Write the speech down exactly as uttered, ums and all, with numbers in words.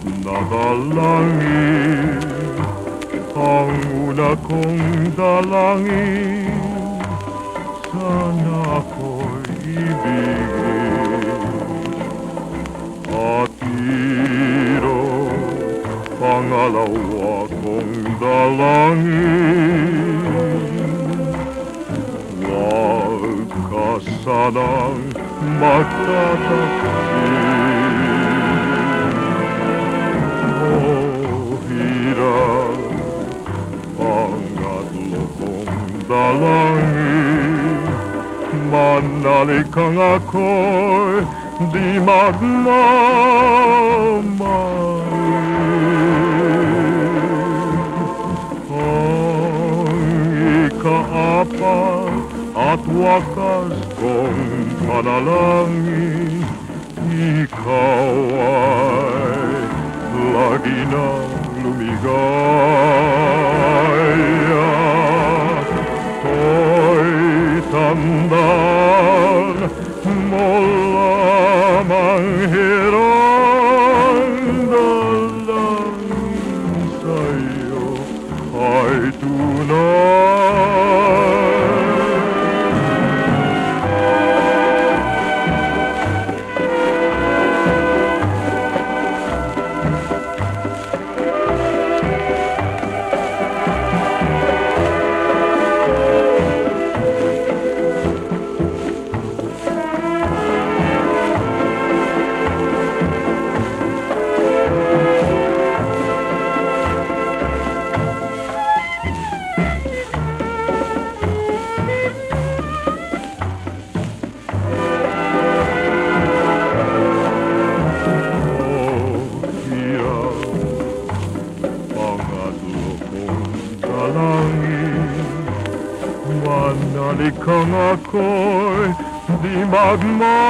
Nadalangin, ang una kong dalangin, sana ako'y ibigin. At iro, pangalawa kong dalangin, huwag ka sanang magtataksil. O hirap, pangatlo kong dalangin, manalikang ako'y di magmamali. Ang ikaapat at wakas kong panalangin, ikaw ay lagi na lumigaya. To'y tandaan mo lamang, hirang dalangin sa'yo ay tunay. Pangatlo kong dalangin, manalikang ako'y di magmamali.